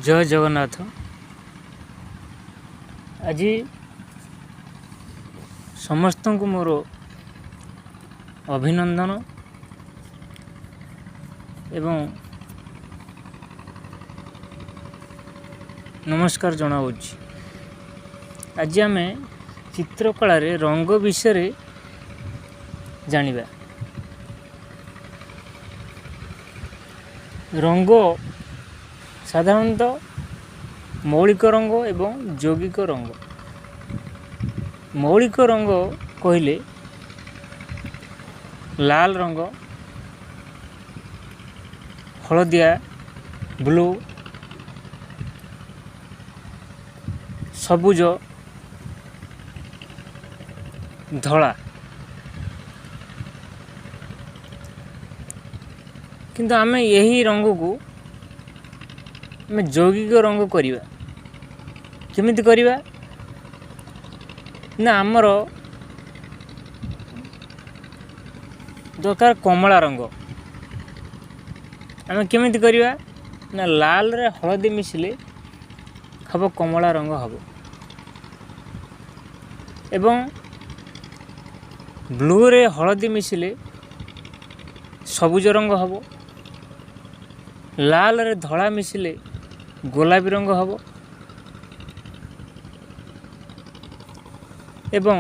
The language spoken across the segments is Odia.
ଜୟ ଜଗନ୍ନାଥ। ଆଜି ସମସ୍ତଙ୍କୁ ମୋର ଅଭିନନ୍ଦନ ଏବଂ ନମସ୍କାର ଜଣାଉଛି। ଆଜି ଆମେ ଚିତ୍ରକଳାରେ ରଙ୍ଗ ବିଷୟରେ ଜାଣିବା। ରଙ୍ଗ ସାଧାରଣତଃ ମୌଳିକ ରଙ୍ଗ ଏବଂ ଯୌଗିକ ରଙ୍ଗ। ମୌଳିକ ରଙ୍ଗ କହିଲେ ଲାଲ ରଙ୍ଗ, ହଳଦିଆ, ବ୍ଲୁ, ସବୁଜ, ଧଳା। କିନ୍ତୁ ଆମେ ଏହି ରଙ୍ଗକୁ ଆମେ ଯୌଗିକ ରଙ୍ଗ କରିବା। କେମିତି କରିବା ନା, ଆମର ଦରକାର କମଳା ରଙ୍ଗ। ଆମେ କେମିତି କରିବା ନା, ଲାଲରେ ହଳଦୀ ମିଶିଲେ ହେବ କମଳା ରଙ୍ଗ ହେବ, ଏବଂ ବ୍ଲୁରେ ହଳଦୀ ମିଶିଲେ ସବୁଜ ରଙ୍ଗ ହେବ, ଲାଲରେ ଧଳା ମିଶିଲେ ଗୋଲାପୀ ରଙ୍ଗ ହେବ, ଏବଂ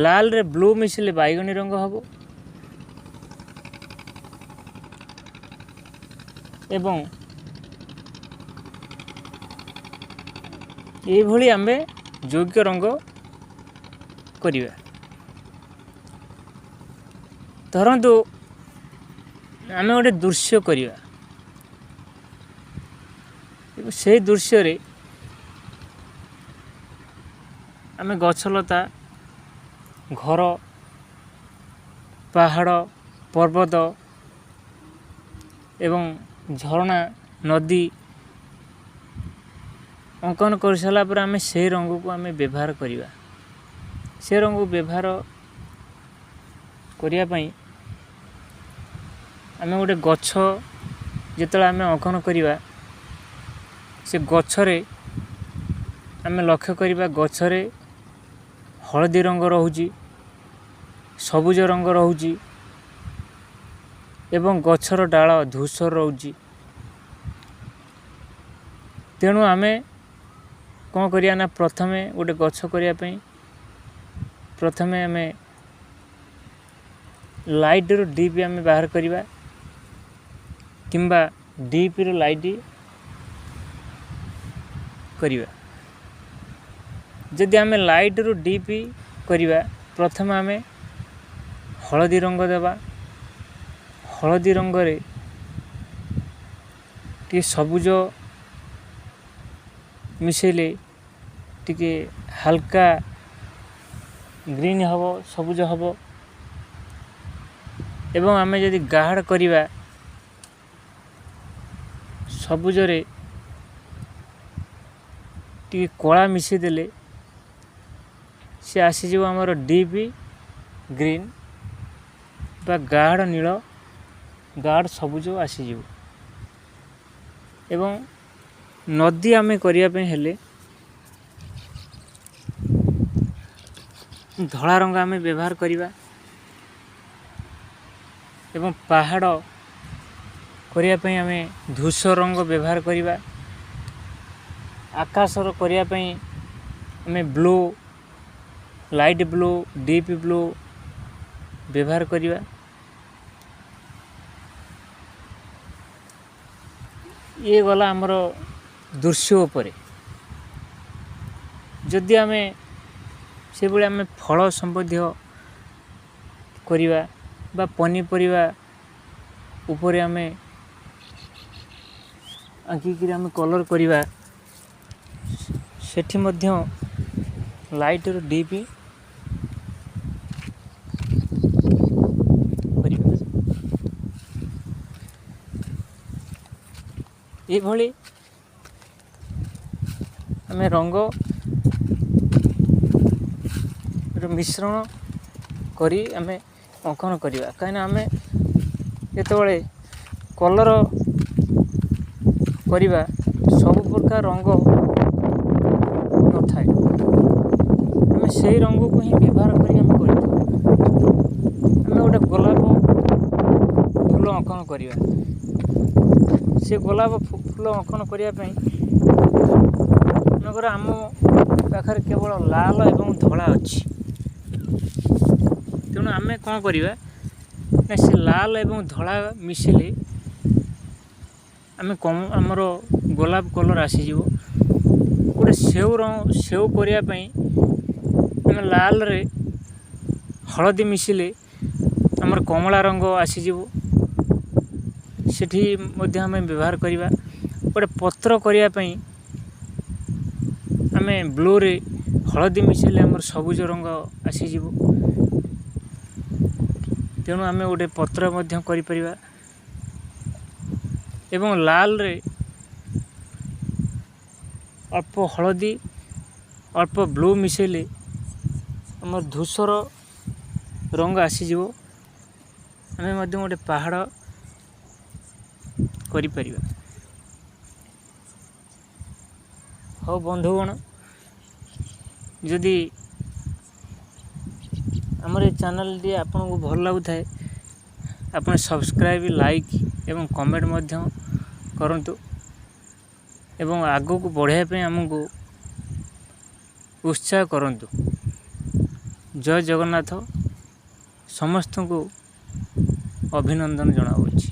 ଲାଲରେ ବ୍ଲୁ ମିଶିଲେ ବାଇଗଣୀ ରଙ୍ଗ ହେବ, ଏବଂ ଏଇଭଳି ଆମେ ଯୌଗିକ ରଙ୍ଗ କରିବା। ଧରନ୍ତୁ ଆମେ ଗୋଟେ ଦୃଶ୍ୟ କରିବା, ସେଇ ଦୃଶ୍ୟରେ ଆମେ ଗଛଲତା, ଘର, ପାହାଡ଼, ପର୍ବତ ଏବଂ ଝରଣା, ନଦୀ ଅଙ୍କନ କରିସାରିଲା ପରେ ଆମେ ସେଇ ରଙ୍ଗକୁ ଆମେ ବ୍ୟବହାର କରିବା। ସେ ରଙ୍ଗକୁ ବ୍ୟବହାର କରିବା ପାଇଁ ଆମେ ଗୋଟେ ଗଛ ଯେତେବେଳେ ଆମେ ଅଙ୍କନ କରିବା, ସେ ଗଛରେ ଆମେ ଲକ୍ଷ୍ୟ କରିବା ଗଛରେ ହଳଦୀ ରଙ୍ଗ ରହୁଛି, ସବୁଜ ରଙ୍ଗ ରହୁଛି ଏବଂ ଗଛର ଡାଳ ଧୂସର ରହୁଛି। ତେଣୁ ଆମେ କ'ଣ କରିବା ନା, ପ୍ରଥମେ ଗୋଟେ ଗଛ କରିବା ପାଇଁ ପ୍ରଥମେ ଆମେ ଲାଇଟ୍ରୁ ଡିପ୍ ଆମେ ବାହାର କରିବା କିମ୍ବା ଡିପ୍ରୁ ଲାଇଟ୍ କରିବା। ଯଦି ଆମେ ଲାଇଟ୍ରୁ ଡିପ୍ କରିବା, ପ୍ରଥମେ ଆମେ ହଳଦୀ ରଙ୍ଗ ଦେବା। ହଳଦୀ ରଙ୍ଗରେ ଟିକେ ସବୁଜ ମିଶାଇଲେ ଟିକେ ହାଲକା ଗ୍ରୀନ୍ ହେବ, ସବୁଜ ହେବ। ଏବଂ ଆମେ ଯଦି ଗାଢ଼ କରିବା, ସବୁଜରେ ଟିକେ କଳା ମିଶାଇଦେଲେ ସେ ଆସିଯିବ ଆମର ଡିପ୍ ଗ୍ରୀନ୍ ବା ଗାଢ଼ ନୀଳ, ଗାଢ଼ ସବୁଜ ଆସିଯିବ। ଏବଂ ନଦୀ ଆମେ କରିବା ପାଇଁ ହେଲେ ଧଳା ରଙ୍ଗ ଆମେ ବ୍ୟବହାର କରିବା, ଏବଂ ପାହାଡ଼ କରିବା ପାଇଁ ଆମେ ଧୂସର ରଙ୍ଗ ବ୍ୟବହାର କରିବା। ଆକାଶର କରିବା ପାଇଁ ଆମେ blue, light blue, deep blue ବ୍ୟବହାର କରିବା। ଇଏ ଗଲା ଆମର ଦୃଶ୍ୟ ଉପରେ। ଯଦି ଆମେ ସେଭଳି ଆମେ ଫଳ ସମ୍ବନ୍ଧୀୟ କରିବା ବା ପନିପରିବା ଉପରେ ଆମେ ଆଙ୍କିକିରି ଆମେ କଲର୍ କରିବା, ସେଠି ମଧ୍ୟ ଲାଇଟ୍ରୁ ଡିପ୍ କରିବା। ଏଇଭଳି ଆମେ ରଙ୍ଗ ମିଶ୍ରଣ କରି ଆମେ ଅଙ୍କନ କରିବା, କାହିଁକିନା ଆମେ ଯେତେବେଳେ କଲର୍ କରିବା, ସବୁ ପ୍ରକାର ରଙ୍ଗ ନଥାଏ। ଆମେ ସେଇ ରଙ୍ଗକୁ ହିଁ ବ୍ୟବହାର କରି ଆମେ କରିଥାଉ। ଆମେ ଗୋଟେ ଗୋଲାପ ଫୁଲ ଅଙ୍କନ କରିବା। ସେ ଗୋଲାପ ଫୁଲ ଅଙ୍କନ କରିବା ପାଇଁ ମନେକର ଆମ ପାଖରେ କେବଳ ଲାଲ ଏବଂ ଧଳା ଅଛି। ତେଣୁ ଆମେ କ'ଣ କରିବା ନା, ସେ ଲାଲ ଏବଂ ଧଳା ମିଶିଲେ ଆମେ କମ ଆମର ଗୋଲାପ କଲର୍ ଆସିଯିବ। ଗୋଟେ ସେଉ ରଙ୍ଗ, ସେଉ କରିବା ପାଇଁ ଆମେ ଲାଲରେ ହଳଦୀ ମିଶିଲେ ଆମର କମଳା ରଙ୍ଗ ଆସିଯିବ। ସେଠି ମଧ୍ୟ ଆମେ ବ୍ୟବହାର କରିବା। ଗୋଟେ ପତ୍ର କରିବା ପାଇଁ ଆମେ ବ୍ଲୁରେ ହଳଦୀ ମିଶାଇଲେ ଆମର ସବୁଜ ରଙ୍ଗ ଆସିଯିବ। ତେଣୁ ଆମେ ଗୋଟେ ପତ୍ର ମଧ୍ୟ କରିପାରିବା ଏବଂ ଲାଲରେ ଅଳ୍ପ ହଳଦୀ, ଅଳ୍ପ ବ୍ଲୁ ମିଶାଇଲେ ଆମର ଧୂସର ରଙ୍ଗ ଆସିଯିବ। ଆମେ ମଧ୍ୟ ଗୋଟେ ପାହାଡ଼ କରିପାରିବା। ହଉ ବନ୍ଧୁଗଣ, ଯଦି ଆମର ଏ ଚ୍ୟାନେଲ୍ଟି ଆପଣଙ୍କୁ ଭଲ ଲାଗୁଥାଏ, ଆପଣ ସବସ୍କ୍ରାଇବ୍, ଲାଇକ୍ ଏବଂ କମେଣ୍ଟ ମଧ୍ୟ କରନ୍ତୁ ଏବଂ ଆଗକୁ ବଢ଼ାଇବା ପାଇଁ ଆମକୁ ଉତ୍ସାହ କରନ୍ତୁ। ଜୟ ଜଗନ୍ନାଥ। ସମସ୍ତଙ୍କୁ ଅଭିନନ୍ଦନ ଜଣାଉଛି।